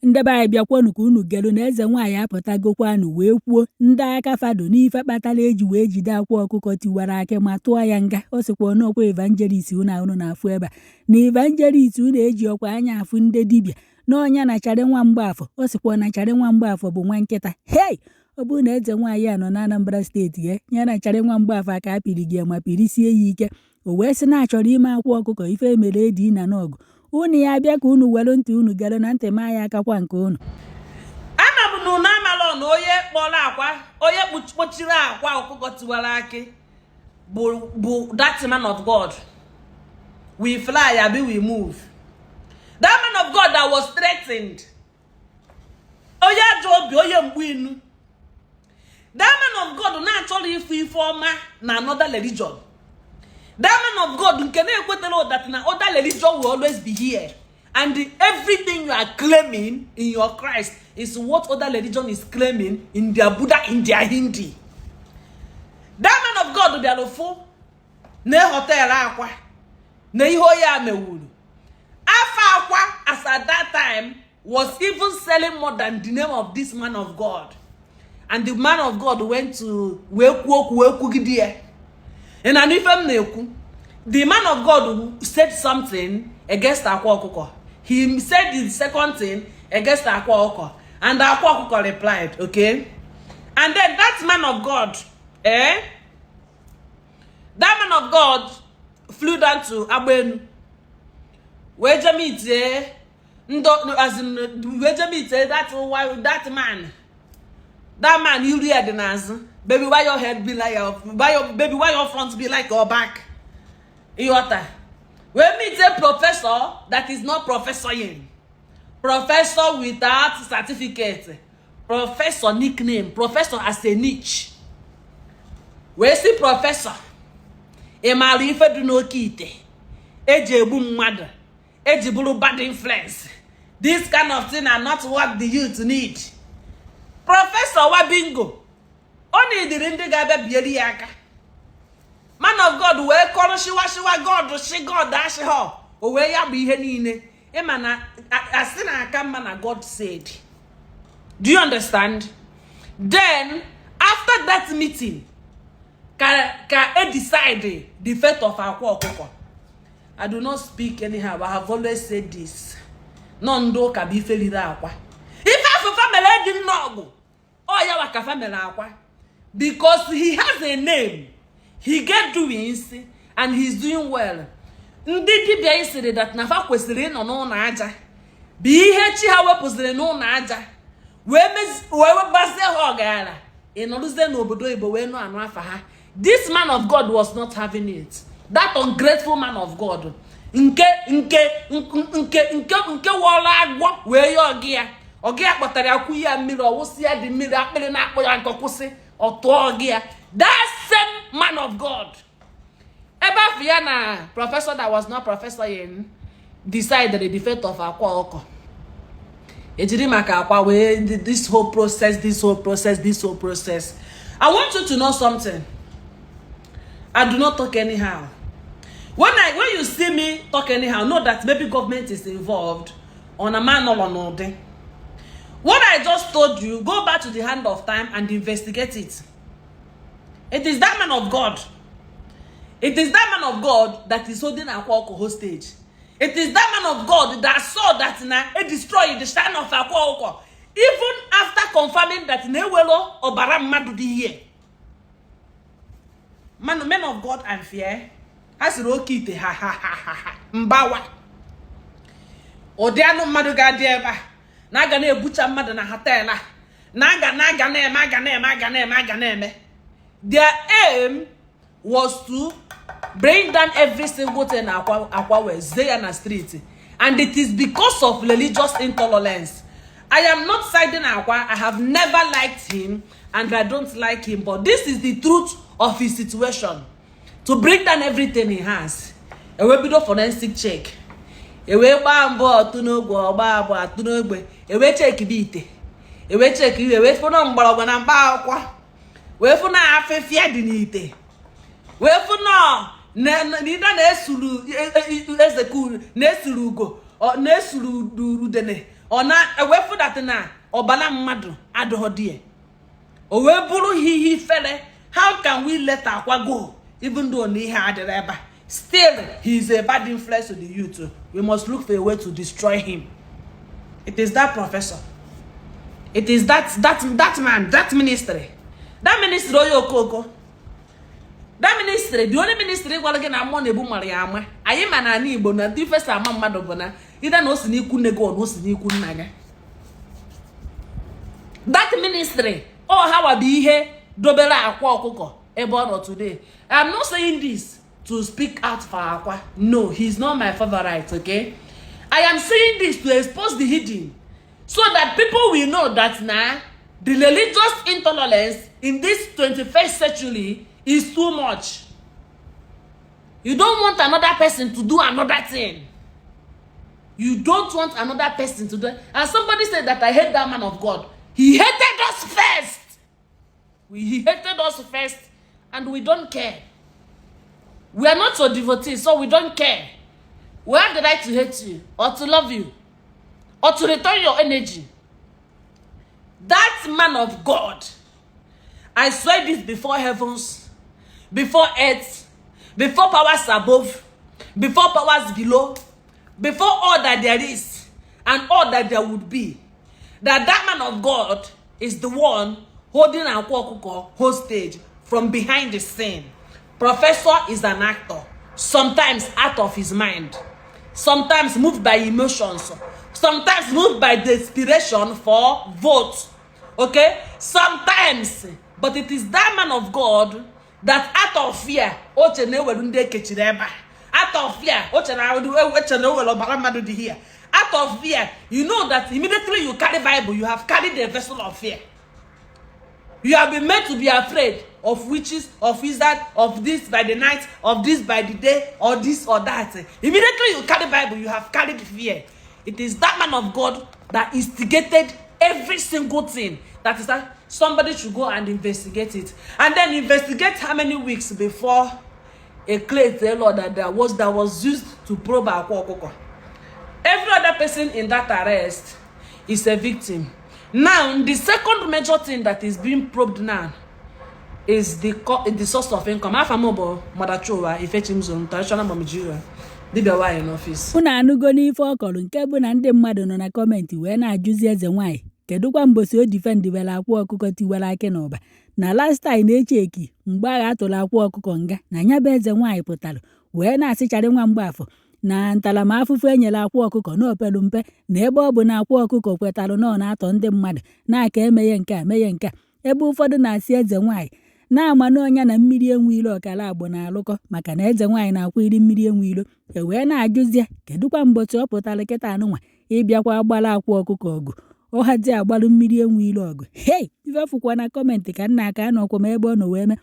Ndị be anyị, bịakwanụ ka unu gelu na eze nwaanyị apụtagokwanụ wee kwuo ndị aka fado n'ife kpatara eji wee jide Akwa Ọkụkọ Tiwara Akị ma tụọ ya nga. Ọ sịkwa ọnọkwa evangelist unu unu na-afụ ebe a na evangelist unu eji ọkwa anya afụ ndị dibịa na ọnya na Charị nwa Mgbafọ. Ọ sịkwa na Charị nwa Mgbafọ bụ nwa nkịta. Hei, ọ bụrụ na eze nwaanyị a nọ na Anambra Steeti ya ya na Charị nwa Mgbafọ aka apịrị gị ma pịrịsie ya ike. O wee sị na achọrọ ime Akwa Ọkụkọ ife emere edi na n'ọgụ unu ya abịa ka unu were ntị unu gere na ntị maa ya akakwa nke unu. Ama m na unu amalọ na onye kpọrọ Akwa, onye kpochiri Akwa Ọkụkọ Tiwara Akị bụ that man of God. We fly abi we move. That man of God that was threatened, onye ajọ obi, onye mgbu inu, that man of God na-achọrọ ife ife ọma na another religion, that man of God nke na-ekwetara that na other religion will always be here and everything you are claiming in your Christ is what other religion is claiming in their Buddha, in their Hindi. That man of God bịara fụ na hotel Akwa na ihe onye a mewuru afa Akwa as at that time was even selling more than the name of this man of God. And the man of God went to wee kwuo okwu wee kwugide ya. Ị na ife m na-ekwu? The man of God said something against Akwa Ọkụkọ. He said the second thing against Akwa Ọkụkọ and Akwa Ọkụkọ replied, okay? And then that man of God, eh, that man of God flew down to Agbenu wee jee meetie ndị, as in, wee jee meetie that man iru ya dị n'azụ. Baby, why your head be like your why your baby, why your front be like your back? Ịghọta? Wee meet a professor that is not professoring, professor without certificate, professor nickname, professor as a niche. Wee sị, "Professor, ị maara ife dị n'oke ite eji egbu mmadụ, eji bụrụ bad influence? This kind of thing are not what the youth need." Professor wa bingo, ọ na-ediri ndị ga-abịa bieri ya aka. Man of God wee kọrọ shiwa shiwa God shi God ashị ha o wee ya bụ ihe niile ịma na asị na aka mma na God said. Do you understand? Then after that meeting ka e decide the fate of Akwa Ọkụkọ. I do not speak anyhow. I have always said this: nọ ndị ụka bụ ife riri Akwa. Ife afụfa mere dị nnọọgụ ọ ya wa ka mere Akwa, because he has a name, he get doings and he's doing well. Ndị dibịa isiri that na fa kwesịrị ịnọ n'ụlọ aja bụ ihe chi ha wepụziri n'ụlọ aja wee gbazie ha ọgaranya ịnọrụzie n'obodo oyibo wee nụ anụ afa ha. This man of God was not having it. That ungrateful man of God nke wọrọ agwọ wee ya ọgị ya ọgị ya kpọtara ya kwụ ya mmiri ọwụsị ya dị mmiri akpịrị na-akpọ ya nke kwụsị ọtụọ ọgị ya. That same man of God, ebe afọ ya na professor that was not professor in decided the fate of Akwa Ọkọ ejiri maka Akwa wee this whole process, this whole process, this whole process. I want you to know something. I do not talk anyhow. When you see me talk anyhow, know that maybe government is involved on a man or n'ụdị. What I just told you, go back to the hand of time and investigate it. It is that man of God, it is that man of God that is holding Akwa Ọkụkọ hostage. It is that man of God that saw that na e destroy the shrine of Akwa Ọkụkọ even after confirming that na ewelo ọbara mmadụ dị here. Man, men of God and fear ha sịrị oke ite ha ha ha ha ha mbawa ụdị anụ mmadụ ga-adị ebe a na aga na-ebucha mmadụ na hotel a na aga na aga na-eme aga na-eme aga na-eme aga na-eme. Their aim was to bring down every single thing Akwa. Akwa wee zee ya na street, and it is because of religious intolerance. I am not siding Akwa. I have never liked him and I don't like him, but this is the truth of his situation: to bring down everything he has. Ewee bido forensic check, ewee gbaa mbọ ọtụ n'ogwe ọgba abụọ atụ n'ogbe, ewee chekibe ite, ewee cheki iwe, wee fụ na mgbọrọgwụ na mkpa akwụkwọ, wee fụ na afịfịa dị n'ite, wee fụ na na na-esuru ezekuru na-esuru ugo na-esuru udene. Ọ na-ewefu that na ọbara mmadụ adịghị dị ya. O wee bụrụ ha ihe ifere. How can we let Akwa go, even though na ihe adịrị ebe a? Still he is a bad influence to the youth. We must look for a way to destroy him. It is that professor, it is that man, that ministry, that ministry onye okoko, that ministry, the only ministry gwara gị na mmụọ na-ebu mara ya ama. Anyị ma na ala Igbo na ndị fesa ama mmadụ bụ na ịda na o si n'ikwu nne gị ọ na o si n'ikwu nna gị. That ministry, ọ hawa bụ ihe dobere Akwa Ọkụkọ ebe ọ nọ today. I'm not saying this to speak out for Akwa. No, he's not my favorite, okay? I am saying this to expose the hidden so that people will know that na the religious intolerance in this 21st century is too much. You don't want another person to do another thing. You don't want another person to do. And somebody said that I hate that man of God. He hated us first. He hated us first, and we don't care. We are not your devotees, so we don't care. We have the right to hate you or to love you or to return your energy. That man of God, I swear this before heavens, before earth, before powers above, before powers below, before all that there is and all that there would be, that that man of God is the one holding Akwa Okuko hostage from behind the scene. Professor is an actor, sometimes out of his mind, sometimes moved by emotions, sometimes moved by desperation for votes. Okay? Sometimes, but it is that man of God that out of fear, oche na-ewere ndị ekechiri ebe a. Out of fear, oche na eche na ewere ọbara mmadụ dị here. Out of fear, you know that immediately you carry Bible, you have carried the vessel of fear. You have been made to be afraid of witches, of wizard, of this by the night, of this by the day, or this or that. Immediately you carry Bible, you have carried fear. It is that man of God that instigated every single thing. That is that somebody should go and investigate it. And then investigate how many weeks before a clay tailor that was used to probe Akwa Okuko. Every other person in that arrest is a victim. Now, the second major thing that is being probed now is the source of income. Afa m bụ Mother Chowa Ifechimzon, traditional Mama, dibịa nwaanyị n'ọfịs. Unu anụgo n'ife ọ kọrọ, nke bụ na ndị mmadụ nọ na comment wee na-ajụzi eze nwaanyị kedụkwa mbosi o defendibere Akwa Ọkụkọ Tiwara Akị na Ụba. Na last time na-eche eki mgbe agha atụrụ Akwa Ọkụkọ nga na ya bụ eze nwaanyị pụtara wee na-asịcharị nwa mgbafọ na ntaramahụhụ e nyere Akwa Ọkụkọ na opelu mpe, na ebe ọ bụ na Akwa Ọkụkọ kwetalụ na ọ na-atọ ndị mmadụ na-aka emeghe nke a meghe nke a, ebe ụfọdụ na-asị eze nwaanyị na-ama n'ọnya na mmiri enwe ilo ọkara agbụ na-alụkọ, maka na eze nwaanyị na-akwa iri mmiri enwe ilo. E wee na-ajụzie kedụkwa mbọchị ọ pụtara kịta anụnwa ịbịakwa gbara Akwa Ọkụkọ ọgụ, ọhazi agbalụ mmiri enwe ilo ọgụ. Hei, ife fụkwa na comment ka nna aka anọkwa m ebe ọ nọ wee mee.